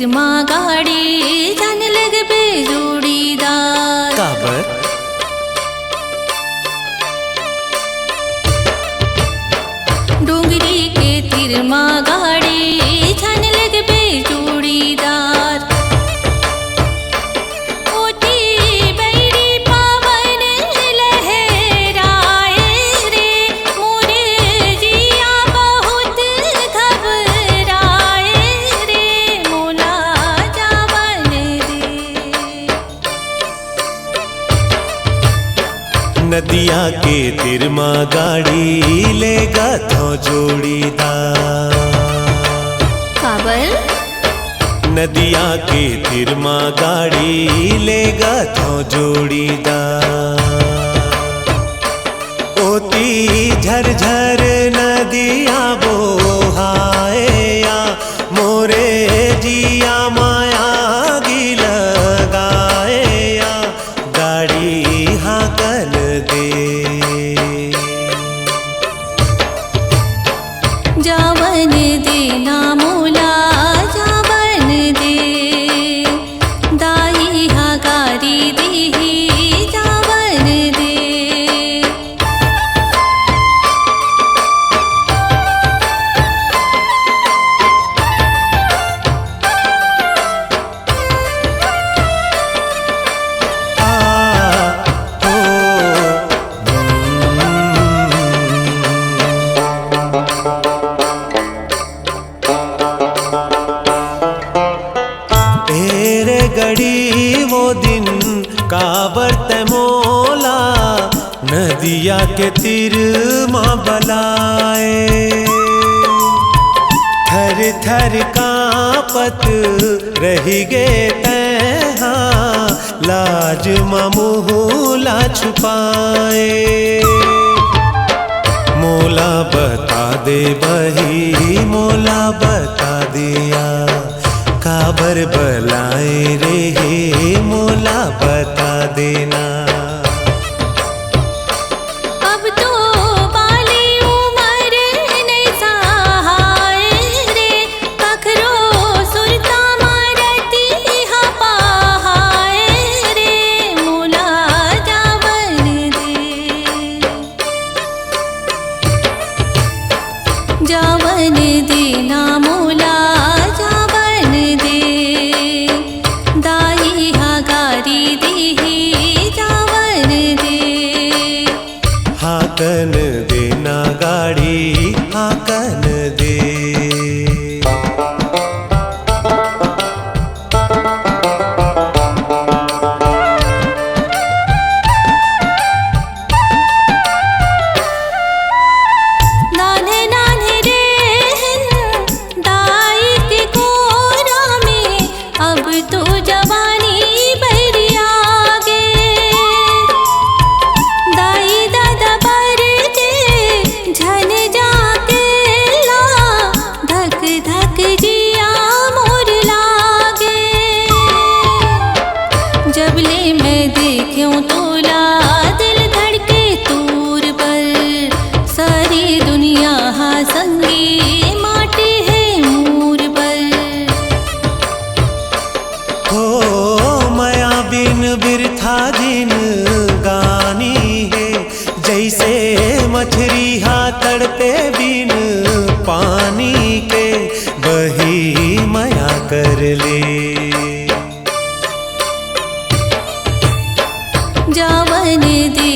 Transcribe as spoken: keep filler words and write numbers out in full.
मा गाड़ी झन लगबे जोड़ीदार। काबर? डोंगरी के तीर मा गाड़ी झन लगबे जोड़ीदार। ओती बैरी पवन लहराए रे, मोरे जिया बहुत घबराए रे, मोला जावन दे। नदिया के तीर मा गाड़ी लेगथों जोड़ीदार। काबर? नदिया के तीर मा गाड़ी लेगथों जोड़ीदार। ओती झरझर नदिया बोहाए या, मोरे जिया मा आगी लगाए या, गाड़ी हाँकन दे। जावन दे ना मोला, जावन दे। दाई हा गारी दिही, जावन दे। ए रे गड़ी वो दिन, काबर तै मोला नदिया के तीर मा बलाए। थर थर कांपत रहि गे तैं हा, लाज मा मुँह ला छुपाए। मोला बता दे बही, मोला बता दे या, काबर बलाए रे हे, मोला बता दे ना। अब तो बाली उमर नइ सहाय रे, कखरो सुरता मा रतिहा पहाय रे, मोला जावन दे। जावन दे ना मोला, जावन दे। दाई हा गारी दिही, जावन दे। हाँकन दे ना गाड़ी, हाँकन दे। नान्हे नान्हे रेहेन दाई के कोरा में, अब तो जवानी बहिरिया गे। दाई ददा बर के झन जाके ला, धक धक जिया मोर लागे। जब ले मैं देखेंव तोला, दिल धड़के तोर बर, सारी दुनिया हा संगी माटी हे मोर बर। हो मया बिन बिरथा जिनगानी हे, जइसे मछरी हा तड़पे बिन पानी के, बही मया कर ले। जावन दे